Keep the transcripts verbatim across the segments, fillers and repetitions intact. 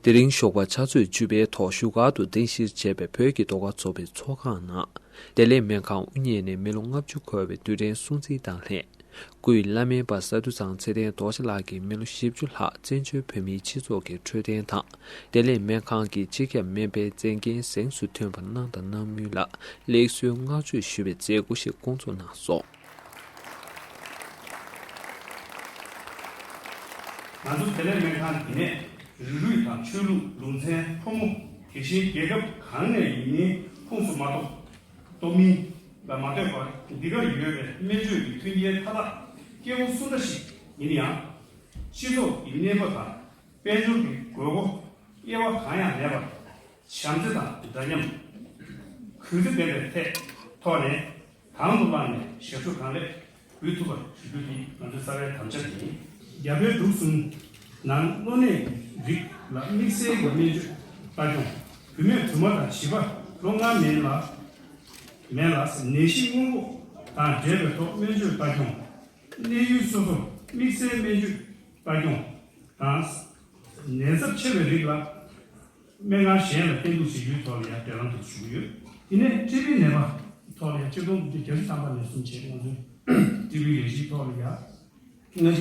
དེ་རིང་ཞོགས་པ་ཕྱག་ཚོད་བཅུ་པའི་ཐོག་བཞུགས་སྒར་དུ་རྟེན་གཞིར་བྱས་པའི་བོད་ཀྱི་ཟློས་གར་ཚོགས་པའི་ཚོགས་ཁང་ནང་། བདེ་ལེགས་སྨན་ཁང་དབུ་བརྙེས་ནས་མི་ལོ་ལྔ་བཅུ་འཁོར་བའི་དུས་དྲན་སྲུང་བརྩི་དང་ལྷན། སྐུའི་བླ་སྨན་པ་ས་འདུ་ཚང་ཚེ་བརྟན་རྡོ་རྗེ་ལགས་ཀྱིས་མི་ལོ་བཞི་བཅུ་ལྷག་བཙན་བྱོལ་བོད་མིའི་སྤྱི་ཚོགས་ཀྱི་འཕྲོད་བསྟེན་དང་། བདེ་ལེགས་སྨན་ཁང་གི་སྤྱི་ཁྱབ་སྨན་པའི་མཛད་འགན་གཟེངས་སུ་ཐོན་པ་གནང་དང་གནང་མུས་ལ་ལེགས་གསོལ་བསྔགས་བརྗོད་ཞུ་བའི་མཛད་སྒོ་ཞིག་བསྐོང་ཚོགས་གནང་སོང་། ང་ཚོ་བདེ་ལེགས་སྨན་ཁང་འདི་ནས་རིགས་རུས་དང་ཆོས་ལུགས། ལུང་ཚན། ཕོ་མོ། དེ་བཞིན་རྒྱལ་ཁབ་གང་ནས་ཡིན་མིན་ཁོངས་སུ་མ་གཏོགས། གཏོགས་མིན་ལ་མ་ལྟོས་པར་འདི་གར་ཡོད་པའི་སྨན་བཅོས་ཀྱི་མཐུན་རྐྱེན་མཐའ་དག་སྐྱེ་བོ་སུ་འདྲ་ཞིག་ཡིན་ཡང་། སྤྱི་ཚོགས་ཀྱི་གནས་བབ་དང་དཔལ་འབྱོར་གྱི་དགོས་མཁོ་དབྱེ་བ་གང་ཡང་མེད་པར། བྱམས་བརྩེ་དང་འདྲ་མཉམ། གུས་བརྩི་ལྡན་པའི་ཐད་ཐོག་ནས་དང་དུ་བླངས་ནས་ཞབས་ཞུ་གང་ལེགས་འབུལ་ཐུབ་པ་ཞུ་རྒྱུ་དེ་ང་ཚོའི་རྩ་བའི་དམ་བཅའ་ཡིན། རྒྱ་བལ་འབྲུག་གསུམ་ནང་གློ་ནད་ཀྱི་རིགས་ལ་དམིགས་བསལ་གྱི་སྨན་བཅོས་ལྟ་སྐྱོང་། བུད་མེད་དུ་མ་དང་བྱིས་པ་ལོ་ལྔ་མན་ལ་མན་ལ་ནད་གཞི་སྔོན་འགོག་དང་འབྲེལ་བའི་ཐོག་སྨན་བཅོས་ལྟ་སྐྱོང་། གནས་ཡུལ་སོ་སོར་དམིགས་བསལ་སྨན་བཅོས་ལྟ་སྐྱོང་དང་། ནད་ཚབས་ཆེ་བའི་རིགས་ལ། སྨན་ཁང་གཞན་ལ་བསྟེན་གཏུགས་བྱེད་རྒྱུའི་ཐོག་ལ་ཡང་འབྲེལ་ལམ་དུ་ཞུགས་ཡོད། དེ་ནས་ཊི་བི་ནད་པ་ཐོག་ལ་ཡང་ཆིག་སྟོང་དགུ་བརྒྱ་བརྒྱད་ཅུ་ཐམ་པ་ནས་བཟུང་བྱས་ང་ཚོའི་ཊི་བི་ལས་གཞིའི་ཐོག་ལ་ཡང་སྔ་ཕྱི་ལས་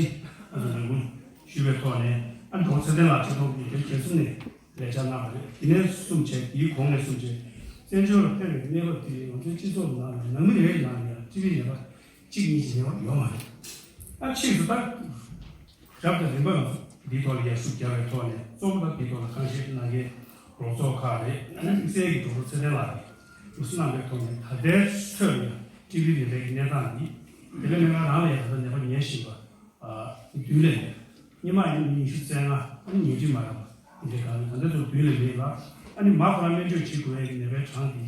ཁུངས་ཞུས་པའི་ཐོག་ནས། ཨ་ནི་ཌོག་ཚེ་བརྟན་ལགས་ཆིག་སྟོང་དགུ་བརྒྱ་བརྒྱད་ཅུ་གྱ་གསུམ་ནས་ལས་བྱ་གནང་བ་རེད། དེ་ནས་བཟུང་བྱས་དེའི་གོང་ནས་བཟུང་བྱས་བཙན་བྱོལ་ལ་ཕེབས་པའི་གནས་བབ་དེ་ང་ཚོའི་སྤྱི་ཚོགས་ནང་ལ་ནང་མི་རེ་རེ་ནང་ལ་ཡང་ཊི་བི་ནད་པ་གཅིག་གཉིས་ཀྱི་ནད་པ་ཡོད་མ་རེད། ཨ་ཕྱིས་སུ་ད། རབ་དང་རིམ་པ་ལ་འདིའི་ཐོག་ལ་ཡར་ཤུགས་རྒྱག་པའི་ཐོག་ནས་གཙོ་བོ་ད་འདིའི་ཐོག་ལ་གང་ཤེས་གནང་མཁན་རོགས་ཚོགས་ཁག་རེད། དམིགས་བསལ་གྱི་ཌོག་ཊར་ཚེ་བརྟན་ལགས་ཀྱིས་འདུག་སེ་གནང་པའི་ཐོག་ནས་ད་ལྟའི་ཚོད་ལ་ཡང་ཊི་བི་ནད་པའི་གནས་སྟངས་འདི་དེ་ལས་སྨན་ཁང་རང་ལ་ཡང་ད་ལྟ་ནད་པ་ཉལ་བཞིན་པ་བདུན་ལས་མེད། སྔོན་མ་ཡིན་ན་ཉི་ཤུ་རྩ་ལྔ། ཨ་ནི་ཉལ་ཁྲི་མ་རག་པ་འདི་འདྲའི་སྒང་ནས་ད་ལྟའི་ཚོད་བདུན་ལས་མེད་ལ། ཨ་ནི་མ་ཁོ་རང་སྨན་བཅོས་བྱེད་དགོས་ཡས་ཀྱི་ནད་པའི་གྲངས་འདི་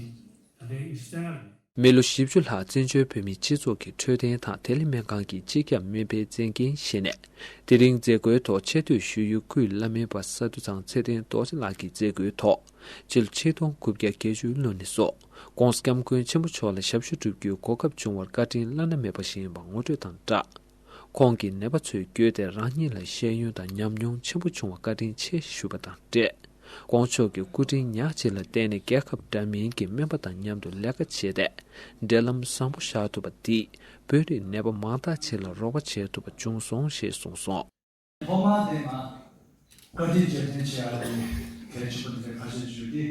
ད་ལྟའི་ཉི་ཤུ་རྩ་ལྔ་ལས་མེད། མི་ལོ་བཞི་བཅུ་ལྷག་བཙན་བྱོལ་བོད་མིའི་སྤྱི་ཚོགས་ཀྱི་འཕྲོད་བསྟེན་དང་བདེ་ལེགས་སྨན་ཁང་གི་སྤྱི་ཁྱབ་སྨན་པའི་མཛད་འགན་བཞེས་ནས། དེ་རིང་མཛད་སྒོའི་ཐོག་ཆེ་བསྟོད་ཞུ་ཡུལ་སྐུའི་བླ་སྨན་པ་ས་འདུ་ཚང་ཚེ་བརྟན་རྡོ་རྗེ་ལགས་ཀྱིས་མཛད་སྒོའི་ཐོག་ཕྱི་ལོ་ཆིག་སྟོང་དགུ་བརྒྱ་བརྒྱད་ཅུ་ལོ་ནས་བཟུང་ྋགོང་ས་ྋསྐྱབས་མགོན་ཆེན་པོ་མཆོག་ལ་ཞབས་ཞུ་སྒྲུབ་རྒྱུའི་གོ་སྐབས་བྱུང་བར་བཀའ་དྲིན་བླ་ན་མེད་པ་ཞིག་ཡིན་པ་ངོ་སྤྲོད་དང་སྦྲགས། ཁོང་གིས་ནད་པ་ཚོའི་བརྒྱུད་དེ་རང་ཉིད་ལ་ཤེས་ཡོན་དང་ཉམས་མྱོང་ཆེན་པོ་བྱུང་བར་བཀའ་དྲིན་ཆེ་ཞུས་པ་དང་འབྲེལ། དཀོན་མཆོག་གི་སྐུ་དྲིན་ཉག་གཅིག་ལ་བརྟེན་ནས་རྒྱལ་ཁབ་འདྲ་མིན་གྱི་སྨན་པ་དང་མཉམ་དུ་ལས་ཀ་བྱས་ཏེ། འབྲེལ་ལམ་བཟང་པོ་བཞག་ཐུབ་པ་འདིས་བོད་རིགས་ནད་པ་མང་དག་ཅིག་ལ་རོགས་པ་བྱེད་ཐུབ་པ་བྱུང་སོང་ཞེས་གསུངས་སོང་། ཐོག་མར་དེ་ང་བཀའ་དྲིན་རྗེས་དྲན་བྱེད་ཡག་དེ་གལ་ཆེན་པོ་དེ་འདྲ་ཁ་ཤས་ཞུས་ཏེ་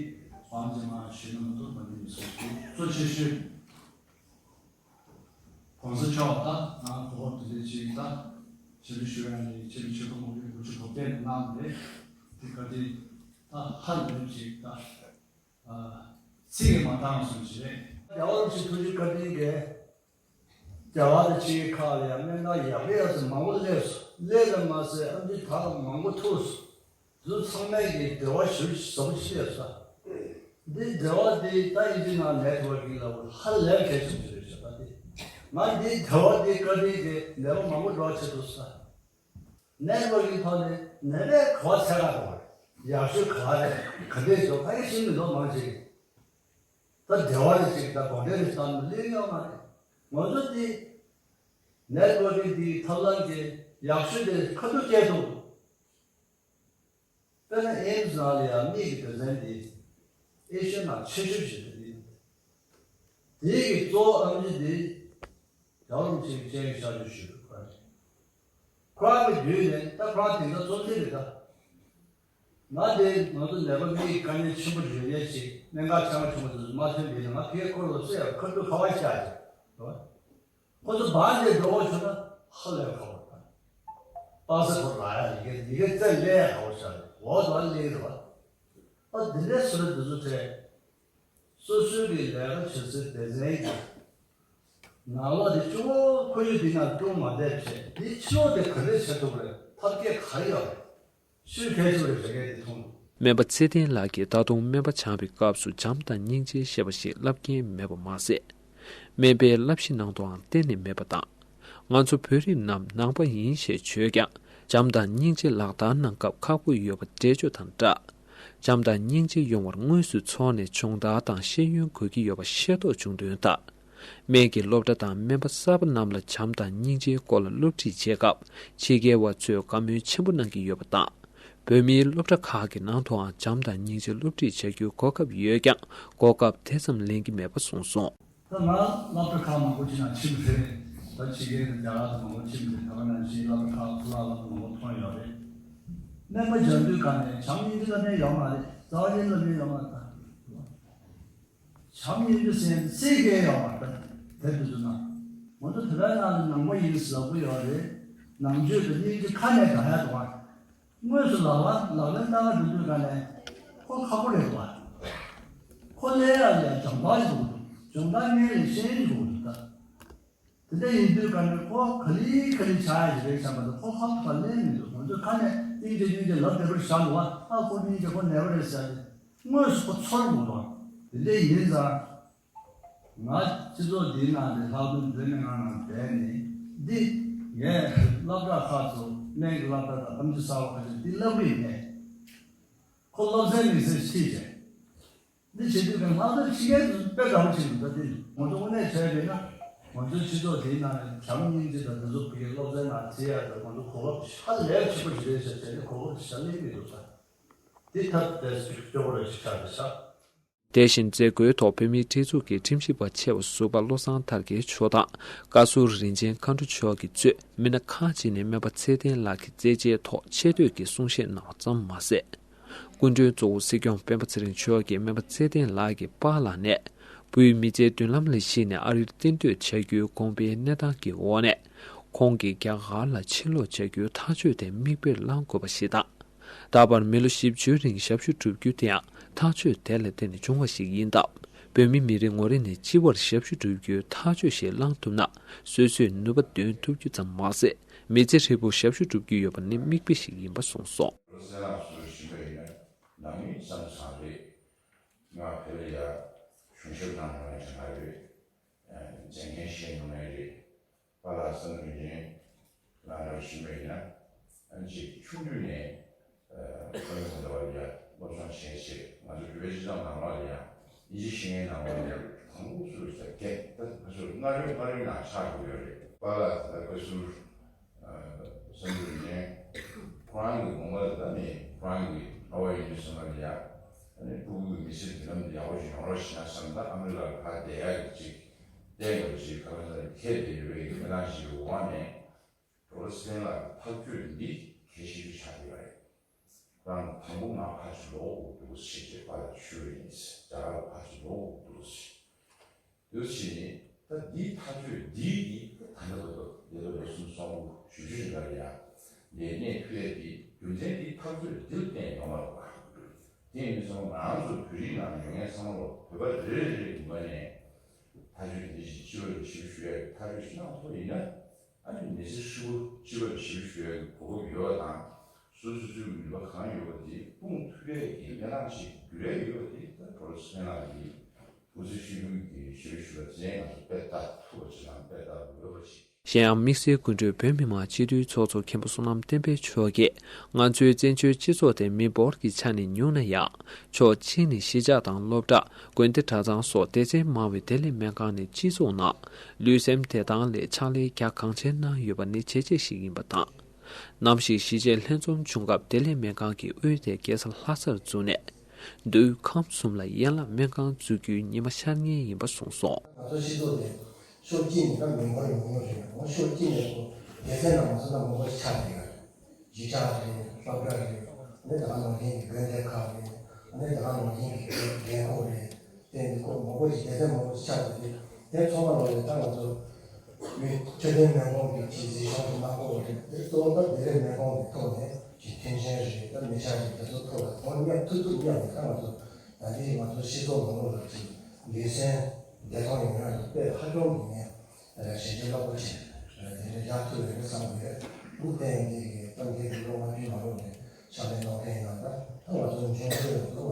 བང་ཅན་མ་ཞུས་ན་མ་གཏོགས་མ་ནི་མི་སོང་ཞུ། གཙོ་ཆེ་ཤོས་༸གོང་ས་མཆོག་ད་ང་གོ་སྐབས་དེ་འདྲ་ཅིག་ད་ཞབས་ཕྱི་ཞུ་ཡག་ནི་ཆེད་དུ་ཆེད་དུ་མ་དགོས་དགུ་བཅུ་གོ་བརྒྱད་ནས་གནང་བ་རེད། དེ་ག་དེ་ད་ཧ་ལས་ཅིག་ད་ཚིག་གིས་མ་འདང་སོང་ཞིག་རེད། རྒྱལ་བ་རིན་པོ་ཆེ་ཐུགས་རྗེ་བཀའ་དྲིན་གྱིས། རྒྱ་གར་དང་ཕྱི་རྒྱལ་ཁག་ལ་ཡང་སྨན་ཁང་ཡག་པོ་ཡག་ཙམ་མང་པོ་སླེབས་སོང་། སླེབས་པ་མ་ཟད་ཨ་མཆོག་ད་ལ་མང་པོ་ཐུག་སོང་། དེ་ཚོ་ཚང་མས་ཀྱི་འབྲེལ་བ་ཞུ་ཟབ་པོ་ཞིག་སླེབས་སོང་། འདི་འབྲེལ་བ་འདི་ད་ཨིན་ཇི་ནང་ནེ་ཊི་ཝར་ཀིང་ལབ་པ་ཧ་ལས་གལ་ཆེན་པོ་ཞིག་རེད་ཤག་ད་འདི་ང་འདི་འབྲེལ་བ་འདི་བཀའ་དྲིན་གྱིས་ནད་པ་མང་པོ་འགྲོ་བྱེད་ཐུབ་སོང་། ནེ་ཊི་ཝར་ཀིང་ཐོག་ནས་ནད་པའི་གོ་བ་ཚད་ཁག་འགྲོ་བ་རེད། ཡག་ཤོས་ག་རེ་ག་འདྲས་འགྲོ་ཕ་གི་ཤེས་མི་འདུག་མང་ཆེ་གིས། ད་འབྲེལ་བ་རེ་ཅིག་ད་གོ་འབྲེལ་རེ་བཏང་ནས་སླེབས་ཡོད་མ་རེད། ང་ཚོ་འདི་ནེ་ཊི་ཝར་ཀིང་འདིའི་ཐབས་ལམ་གྱི་ཡག་ཤོས་དེ་ཁ་ཐུག་སྐྱེལ་ཐུབ་འདུག་དཔེར་ན་ཨེམ་སི་ནང་ལ་ཡང་མིག་གི་སྡེ་ཚན་འདི་ཨེ་ཤི་ཡ་ནང་ཆེ་ཤོས་ཤིག་རེད། འདི་དེའི་གི་གཙོ་བོ་ཨམ་ཆི་འདི་རྒྱལ་བ་རིན་པོ་ཆེ་གི་སྤྱན་གྱིས་ཤར་བསྐྱོད་ཞུས་པའི་ཁོ་རང་རེད། ཁོ་རང་གི་བརྒྱུད་ནས་ད་ཁོ་རང་དེང་སང་གཙོ་འཛིན་རེད་ད། ང་དེ་ང་ཚོ་ནད་པ་མིའི་དཀའ་ངལ་ཆེན་པོ་ཡོད་མཁན་ཞིག་སྨན་ཁང་ཆེན་པོ་ཆུང་པོ་དེ་ཚོ་མ་ཐོན་པ་ཡིན་ན་ང་ཕ་གིར་ཁོ་ལ་སུ་ཡང་ཁ་ཐུག་ཁ་པར་བཞག་ཅིག་རེད་བ། ཁོ་ཚོ་བར་ནས་འགྲོ་དགོས་བྱུང་ན་ཧ་ལས་ཁག་པོ་རེད། པ་སེ་ཁོ་ར་ཡ་ཡི་གེ་ཡི་གེ་རྩེ་ལས་ཁག་པོ་ཆགས་རེད། འོག་ཏུ་ཨ་ལས་རེད་བ། ཨ་འདི་འདྲའི་བཟོ་འདྲ་འདི་ཚོ་དྲན། སོ་སོའི་གི་ལས་ཀ་བྱེད་སའི་སྡེ་ཚན་གྱི་ནང་ལོགས་དེ་གཙོ་བོ་ཁོར་ཡུག་འདི་ནང་བསྐྲུན་མ་བསྡད་བྱས་འདི་ཕྱི་ལོགས་དེ་ག་འདྲས་བྱེད་ཐུབ་རེད། ཐབས་མཁས་ག་རེ་ཡོད་རེད། ཤུགས་གལ་ཆེ་བ་རེད་བྱེད་མཁན་དེ་མཐོང་འདུག་སྨན་པ་ཚེ་བརྟན་ལགས་ཀྱིས་ད་དུང་སྨན་པ་སྦྱངས་པའི་སྐབས་སུ་བྱམས་དང་སྙིང་རྗེ་ཞེས་པ་ཞིག་བསླབ་མཁན་མེད་པ་མ་ཟད། སྨན་པའི་བསླབ་གཞི་ནང་དུའང་གཏན་ནས་མེད་པ་དང་། ང་ཚོ་བོད་རིགས་རྣམས་ནང་པ་ཡིན་ཞེས་བརྗོད་ཀྱང་། བྱམས་དང་སྙིང་རྗེ་ལག་བསྟར་གནང་སྐབས་ཁག་པོ་ཡོད་པ་འགྲེལ་བརྗོད་དང་སྦྲགས། བྱམས་དང་སྙིང་རྗེ་ཡོང་བར་དངོས་སུ་འཚོགས་ནས་སྦྱོང་བརྡར་དང་ཤེས་ཡོན་དགོས་ཀྱི་ཡོད་པ་ཤེས་རྟོགས་བྱུང་དོན་ལྟར། སྨན་གྱི་སློབ་གྲྭ་དང་སྨན་པ་གསར་པ་རྣམས་ལ་བྱམས་དང་སྙིང་རྗེའི་སྐོར་ལ་སློབ་ཁྲིད་བྱེད་སྐབས་ཕྱི་རྒྱལ་བ་ཚོས་བཀའ་མོལ་ཆེན་པོ་གནང་གི་ཡོད་པ་དང་། བོད་མིའི་སློབ་གྲྭ་ཁག་གི་ནང་དུའང་བྱམས་དང་སྙིང་རྗེ་སློབ་ཁྲིད་བྱ་རྒྱུའི་གོ་སྐབས་ཡོད་ཀྱང་གོ་སྐབས་དེ་ཙམ་ལེན་གྱི་མེད་པ་གསུངས་སོང་། ད་ང་སློབ་གྲྭ་ཁག་མང་པོ་ཅིག་ནང་ཕྱིན་པ་རེད། ད་ཕྱི་རྒྱལ་དུ་རྒྱ་གར་དུ་མང་པོ་ཕྱིན་པ་རེད། ད་ག་ནང་བཞིན་སློབ་གྲྭ་ཁག་ཕུ་ལག་སློབ་གྲྭ་མང་པོ་མཐོང་ཡོད་རེད། སྨན་པ་སྦྱང་དུས་ག་ནས་བྱམས་སྙིང་རྗེ་སློབ་མཁན་ཡོད་མ་རེད། རྩ་བ་ཉིད་སློབ་མཁན་ཡོད་མ་རེད། བྱམས་སྙིང་རྗེ་ཟེར་ཚིག་གི་ཡོད་མ་རེད། དེབ་དེ་ཚོ་ནང་ང་ཚོ་བོད་པའི་ནང་ལ་ནང་པ་ཡིན་ཟེར་ལབ་ཀྱི་ཡོད་རེད། ནང་ཆོས་དང་སྙིང་རྗེ་ཁ་ནས་དྲན་ཡག་འདུག་བ། དངོས་སུ་ལག་ལེན་ལག་ལེན་བསྟར་ག་འགྲོ་དུས་ག་ནས་ཁོ་ཁག་པོ་རེད་བ། ཁོ་ལས་ཡག་ལས་སྦྱོང་བརྡར་ཞིག་དགོས་འདུག་སྦྱོང་བརྡར་ངན་ལས་ཤེས་ཡོན་ཞིག་དགོས་འདུག་ད་དེ་འདྲ་ཡིན་དུས་ག་ནས་ཁོ་ག་ལེ་ག་ལེ་བྱ་ཡག་ཞིག་རེད་བསམ་པ་དང་། ཁོ་ཁག་པོ་ལས་མི་འདུག་ང་ཚོས་ཁ་ནས་སྙིང་རྗེ་སྙིང་རྗེ་ལབ་བདེ་པོར་བཞག་འདུག་བ། ཨ་ཁོ་སྙིང་རྗེ་ཁོ་ནད་པ་རེད་ཟེར་ནས་དངོས་སུ་ཁོ་ཚོར་དགོས་འདུག་དེ་འདྲ་ཡིན་ཙང་། ང་སྤྱི་ཚོགས་འདིའི་ནང་ནས་ལྷག་དོན་བོད་མི་ང་རང་བསྡད་ནས་འདི་ངས་སློབ་གྲྭ་ཁག་ཚོ་སྨན་གྱི་སློབ་གྲྭ་དང་གཏམ་རྒྱུད་གསར་བ་ཁ་ཤས་འདི་བསླབ་གི་ཡིན་པས། ཁོ་སློབ་ཚན་མི་སེར་ཁྲིད་བྱས། འདི་བྱེད་དུས་ཀྱང་ལྷག་དོན་ཕྱི་རྒྱལ་དུ་དཔེ་དགའ་པོ་བྱེད་འདུག་ད་འདི་ང་ཚོ་དངོས་གནས་བྱས་པས་ན་ང་ཚོའི་སྤྱི་ཚོགས་འདིའི་ནང་ནས་བྱམས་སྙིང་རྗེ་དང་འདི་ཚོ་ཕ་གིའི་སློབ་ཚན་ནང་ཁྲིད་ཡག་དང་ང་ཚོ་གོ་སྐབས་ཧ་ལས་ཆེན་པོ་ཞིག་རེད་ཟེར་བྱས་ནས་གོ་སྐབས་ཞིག་ལེན་གྱི་འདུག་ད་འདི་ཐབས་དེ་སྐྱོ་པོ་རེ་ཞིག་ཆགས་རེད་ཤག་དེ་བཞིན་མཛད་སྒོའི་ཐོག་བོད་མིའི་སྒྲིག་འཛུགས་ཀྱི་ཁྲིམས་ཞིབ་པ་ཆེ་བ་ཟུར་པ་བློ་བཟང་ཐར་རྒྱས་མཆོག་དང་བཀའ་ཟུར་རིན་ཆེན་མཁའ་འགྲོ་མཆོག་གིས་གཙོས་མི་སྣ་ཁག་ཅིག་ནས་སྨན་པ་ཚེ་བརྟན་ལགས་ཀྱི་མཛད་རྗེས་ཐོག་ཆེ་བསྟོད་ཀྱི་གསུང་བཤད་གནང་བ་ཙམ་མ་ཟད། སྐུ་མགྲོན་གཙོ་བོ་སྲིད་སྐྱོང་སྤེན་པ་ཚེ་རིང་མཆོག་གིས་སྨན་པ་ཚེ་བརྟན་ལགས་ཀྱི་པཱ་ལགས་ནས་བུའི་མི་ཚེའི་མདུན་ལམ་ལ་གཞིགས་ནས་ཨ་རིར་གཏན་སྡོད་བྱ་རྒྱུའི་དགོངས་པའི་གནས་སྟངས་ཀྱི་འོག་ནས་ཁོང་གིས་རྒྱ་གར་ལ་ཕྱིར་ལོག་བྱ་རྒྱུའི་ཐག་གཅོད་དེ་མིག་དཔེར་བླང་དགོས་པ་ཞིག་དང་། ད་བར་མི་ལོ་བཞི་བཅུའི་རིང་ཞབས་ཞུ་བསྒྲུབ་རྒྱུ་དེ་ཡང་ཐག་གཅོད་དེ་ལ་བརྟེན་ནས་བྱུང་བ་ཞིག་ཡིན་སྟབས། བོད་མི་མི་རེ་ངོ་རེ་ནས་སྤྱི་བར་ཞབས་ཞུ་བསྒྲུབ་རྒྱུའི་ཐག་གཅོད་ཞིག་བླང་ཐུབ་ན་སོ་སོས་ནུས་པ་འདོན་ཐུབ་རྒྱུ་ཙམ་མ་ཟད། མི་ཚེ་ཧྲིལ་པོ་ཞབས་ཞུ་བསྒྲུབ་རྒྱུ་ཡོད་པ་ནི་མིག་དཔེ་ཞིག་ཡིན་པ་གསུངས་སོང་། ལོ་ཙཱ་བ་ཚོས་ཞུས་པ་ཡིན་ན་ནང་མི་བསམ་བཟང་རེད། ང་བོད་ལ་ཡ་གཞུང་ཞབས་གནང་མྱོང་ཡ་དྲན་ག་རེད། མཛད་འགན་བཞེས་མྱོང་ཡ་རེད། པཱ་ལགས་བསམ་བློ་ཡིན་ནའི་ང་རང་ཞུས་པ་ཡིན་ན་ཨ་ཅིག་ཆུང་དུས་ནས་ཨ་ཁ་ལག་ཟ་འདྲ་བ་ལ་ཡ་སློབ་སྦྱོང་བྱས་བྱས་ང་ཚོ་བོད་པའི་སྤྱི་ཚོགས་ནང་ལོགས་ལ་ཡ་ཨིན་ཇི་ཤེས་མཁན་ནང་ལོགས་ལ་ཡ་གང་པོ་ཚུར་ཟ་རྒྱས་ད་ང་ཚོ་སྔ་རོལ་སྔ་རོལ་ནང་ཆགས་དགོས་ཡོད་རེད། པཱ་ལགས་ད་བཀའ་ཟུར་བསམ་གྲུབ་ནས་ཁོ་རང་གི་དགོངས་པ་ད་ནི་ཁོ་རང་གི་ཨ་བ་ཡིན་དུས་ཙམ་པ་ལ་ཡ་ཨ་ནི་ཕྲུ་གུ་གི་མི་ཚེ་མདུན་ལམ་དེ་ཡག་པོ་ཞིག་ཡོང་རོགས་བྱེད་ན་བསམ་ད་ཨ་མི་རི་ཀར་ཕར་བསྡད་ཡག་གི་ཅིག་བསྟན་དགོས་ཅིག་ག་ལ་ཟེར་ཁྱེད་དེ་རེ་བའི་གི་མི་ནག་ཞིག་གི་འོག་ནས་ཌོ་ལར་སི་པེན་ལགས་ཀྱི་ཐག་གཅོད་འདི་གལ་ཆེ་ཤོས་ཆགས་ཀྱི་ཡོད་རེད། རང་དང་པོ་ང་ཕར་ཚུར་ལོག་དགོས་འདུག་ཟེར་བྱས་པཱ་ལགས་ཞུས་པ་ཡིན། རྒྱ་གར་ལ་ཕར་ཚུར་ལོག་དགོས་འདུག་ཟེར། དེ་བྱས་ནས་ད་འདིའི་ཐག་གཅོད་འདིའི་གི་ད་ལྟ་བར་དུ་ལས་ལོ་ལོ་གསུམ་གསུམ་དགུ་བཞི་བཅུ་ཞིག་ལ་ཡ་ལས་གནས་ཕུད་ཡས་དེ་རྒྱུ་མཚན་འདི་ཐག་གཅོད་འདི་ལ་བརྟེན་ཡོང་མ་རེད་པ། དེ་ཡིན་དུས་ང་རང་ཚོ་བོད་རིགས་ནང་ཡོད་མཁན་ཚང་མ་ལོ་བོད་པ་རེ་རེ་རེ་རེ་ངོས་ནས་ཐག་གཅོད་འདི་ཞིག་སྤྱི་བོ་ལ་ཞིབ་ཞུ་ཡས་ཐག་གཅོད་ཞིག་གནང་ཐུབ་ཡིན་ན། ཨ་ནི་མི་ཚེ་ཧྲིལ་པོ་སྤྱི་པར་ཞབས་ཞུ་ཡག་གི་གོ་སྐབས་ཡོད་པ་དང་། སོ་སོ་སོའི་ནུས་པ་གང་ཡོད་པ་དེ་སྤུངས་ཐུབ་ཡག་གི་གནས་སྟངས་ཤིག་འགྱུར་ཡག་ཡོད་པ་དེ་ད་ཌོ་ལར་སི་པེན་ལགས་ཀྱིས་སྐུ་ཚེ་ཧྲིལ་པོའི་གི་ཞབས་ཞུ་ལ་བརྟེན་ང་ཚོ་དཔེ་ལྟ་ཐུབ་པ་ཞིག་དང་དཔེ་ལྟ་འོས་པ་ཞིག་གཞན་ཡང་དམིགས་བསལ་སྐུ་མགྲོན་བོད་མི་མང་སྤྱི་འཐུས་ཚོགས་གཙོ་མཁན་པོ་བསོད་ནམས་བསྟན་འཕེལ་མཆོག་གིས་ང་ཚོའི་བཙན་བྱོལ་སྤྱི་ཚོགས་དེ་མི་འབོར་གྱི་ཆ་ནས་ཉུང་ན་ཡང་། ཕྱོགས་གཅིག་ནས་གཞིས་ཆགས་དང་སློབ་གྲྭ། དགོན་སྡེ་གྲྭ་ཚང་སོགས་སྡེ་ཚན་མང་བའི་བདེ་ལེགས་སྨན་ཁང་ནས་སྤྱི་ཚོགས་ནང་ལུས་སེམས་བདེ་ཐང་སླད་ཕྱག་ལས་རྒྱ་གང་ཆེ་གནང་ཡོད་པ་ནི་བྱས་རྗེས་ཤིག་ཡིན་པ་དང་། ནམ་ཞིག་གཞིས་བྱེས་ལྷན་འཛོམས་བྱུང་སྐབས་བདེ་ལེགས་སྨན་ཁང་གི་དབུས་དེ་རྒྱལ་ས་ལྷ་སར་བཙུགས་ནས། མདོ་དབུས་ཁམས་གསུམ་ལ་ཡན་ལག་སྨན་ཁང་འཛུགས་རྒྱུའི་ཉི་མ་ཤར་ངེས་ཡིན་པ་གསུངས་སོང་། ང་ཚོ་སྤྱི་ཚོགས་དེ་ཕྱོགས་གཅིག་ནས་ད་མི་འབོར་ཉུང་ཉུང་རེད། འོ་ཕྱོགས་གཅིག་ནས་ཁོ་སྡེ་ཚན་ནང་མ་སོང་ན་མང་པོ་ཞིག་ཆགས་བསྡད་ཡོད་རེད། གཞིས་ཆགས་རེད། སློབ་གྲྭ་རེད། ཨ་ནི་ད་ག་ནང་བཞིན་གྱི་དགོན་སྡེ་ཁག་རེད། ཨ་ནི་ད་ག་ནང་བཞིན་གྱི་རྒན་འཁོགས་རེད། དེ་འདི་ཁོ་མང་པོ་ཞིག་སྡེ་ཚན་མང་པོ་ཞིག་ཆགས་བསྡད་དེ། དེ་ཚང་མ་ལོག་ནས་ད་ང་ཚོ་དབུས་འཕྲོད་བསྟེན་སྨན་ཁང་གི་ཅིག་གཟིགས་སྐྱོང་དུ་གནང་དགོས་པ་རེད། དེ་གཙོ་བོ་ད་བདེ་ལེགས་སྨན་ཁང་གི་ཐོག་ནས་ཅིག་མཐུན་རྐྱེན་རེད། ད་མི་ཆ་རེད། དེ་ཚོ་ཐོག་ལ་དོ་སྣང་མཉམ་ཐུབ་ཐུབ་མཉམ་ནས་ད་ང་ཚོ་ད་ལྟའི་ང་ཚོ་སྤྱི་ཚོགས་ནང་ལོགས་ལ་ཅིག་ལུས་སེམས་བདེ་ཐང་ཡོང་ཡ་ལ་དཔེ་ཧ་ཅང་གི་ངས་བྱས་རྗེས་རླབས་པོ་ཆེ་དེ་འདྲ་རྒྱག་ཐུབ་ཡོད་རེད་བསམ་གི་ཡོད། འདི་བསྟན་འདི་གི་གཏམ་འདི་གི་སློབ་མ་བཅུ་ནང་ལོགས་ནས་ཕྱག་ལས་གནང་མཁན་ཡིན་ན། ད་ད་ང་ཚོ་འབྱུང་འགྱུར་ལ་ང་ཚོ་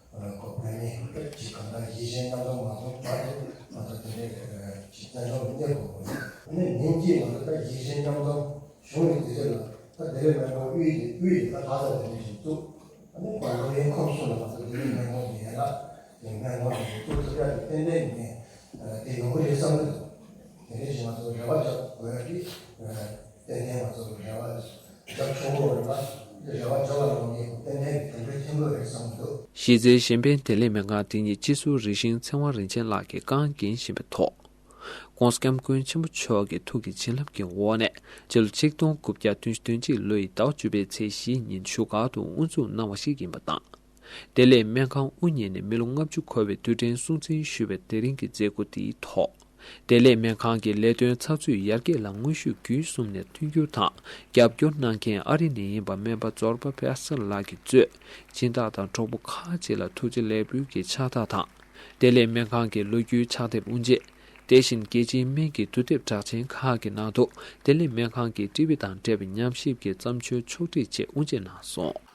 ཨ་ཁོ་བོད་མི་ཅིག་གང་ལྟར་གཞིས་བྱེས་མཉམ་འཛོམས་མ་འཛོམས་བར་དུ་ང་ཚོ་དེ་འདྲའི་ཅིག་བཙན་བྱོལ་དུ་གནས་དགོས་དགོས། ཨ་ནི་ཉིན་གཅིག་ང་ཚོ་ད་གཞིས་བྱེས་མཉམ་འཛོམས་བྱུང་བའི་དུས་ཚོད་ལ་ད་བདེ་ལེགས་སྨན་ཁང་དབུས་དེ་དབུས་དེ་ད་ལྷ་ས་དེ་འདྲ་ཞིག་བཙུགས། ཨ་ནི་ང་ཚོ་ཡིན་ཁོམ་སོང་ལ་ང་ཚོ་བདེ་ལེགས་སྨན་ཁང་དེ་ཡན་ལག་དེ་སྨན་ཁང་དེ་བཙུགས་ཐུབ་ཡ་དེ་ཏན་ཏན་ཡིན་ངས་དེ་ཡོང་གི་རེད་བསམ་གི་འདུག་དེ་འདྲ་ཞིག་ང་ཚོ་རེ་བ་བརྒྱབ་དགོས་ཡ་དེ་ཏན་ཏན་ང་ཚོ་རེ་བ་བརྒྱབ་ཆོག་གི་རེད་པ། རེ་བ་འཇོག་པ་ལོག་ནི་ཏན་ཏན་གྱི་དེ་འདྲའི་ཐེངས་དགོས་རེད་བསམ་གྱི་འདུག་གཞིས་རྩེའི་གཞན་ཕན་བདེ་ལེགས་སྨན་ཁང་དེ་ཉིད་སྤྱི་ཟུར་རིགས་ཤིང་ཚེ་དབང་རིན་ཆེན་ལགས་ཀྱིས་རྐང་འགན་བཞེས་པའི་ཐོག ྋགོང་ས་ྋསྐྱབས་མགོན་ཆེན་པོ་མཆོག་གི་ཐུགས་ཀྱི་བྱིན་རླབས་ཀྱི་འོག་ནས་སྤྱི་ལོ་ཆིག་སྟོང་དགུ་བརྒྱ་བདུན་ཅུ་དོན་གཅིག་ལོའི་ཟླ་བ་བཅུ་པའི་ཚེས་བཞི་ཉིན་བཞུགས་སྒར་དུ་དབུ་འཛུགས་གནང་བ་ཞིག་ཡིན་པ་དང་། བདེ་ལེགས་སྨན་ཁང་དབུ་བརྙེས་ནས་མི་ལོ་ལྔ་བཅུ་འཁོར་བའི་དུས་དྲན་སྲུང་བརྩི་ཞུ་བའི་དེ་རིང་གི་མཛད་སྒོ་དེའི་ཐོག་བདེ་ལེགས་སྨན་ཁང་གི་ལས་དོན་ཚགས་ཚུད་ཡར་རྒྱས་ལ་དངོས་ཤུགས་བརྒྱུད་གསུམ་ནས་མཐུན་འགྱུར་དང་རྒྱབ་སྐྱོར་གནང་མཁན་ཨ་རི་ནས་ཡིན་པ་སྨན་པ་ཛོར་པ་པེ་སར་ལགས་ཀྱིས་གཙོས་སྦྱིན་བདག་དང་གྲོགས་པོ་ཁག་ཅིག་ལ་ཐུགས་རྗེ་ལེགས་འབུལ་གྱི་ཕྱག་རྟགས་དང་། བདེ་ལེགས་སྨན་ཁང་གི་ལོ་རྒྱུས་ཕྱག་དེབ་དབུ་འབྱེད། དེ་བཞིན་རྒྱལ་སྤྱིའི་སྨན་གྱི་དུས་དེབ་གྲགས་ཅན་ཁག་གི་ནང་དུ་བདེ་ལེགས་སྨན་ཁང་གི་ཊི་བི་དང་འབྲེལ་བའི་ཉམས་ཞིབ་ཀྱི་བརྩམས་ཆོས་ཕྱོགས་སྒྲིག་བཅས་དབུ་འབྱེད་གནང་སོང་།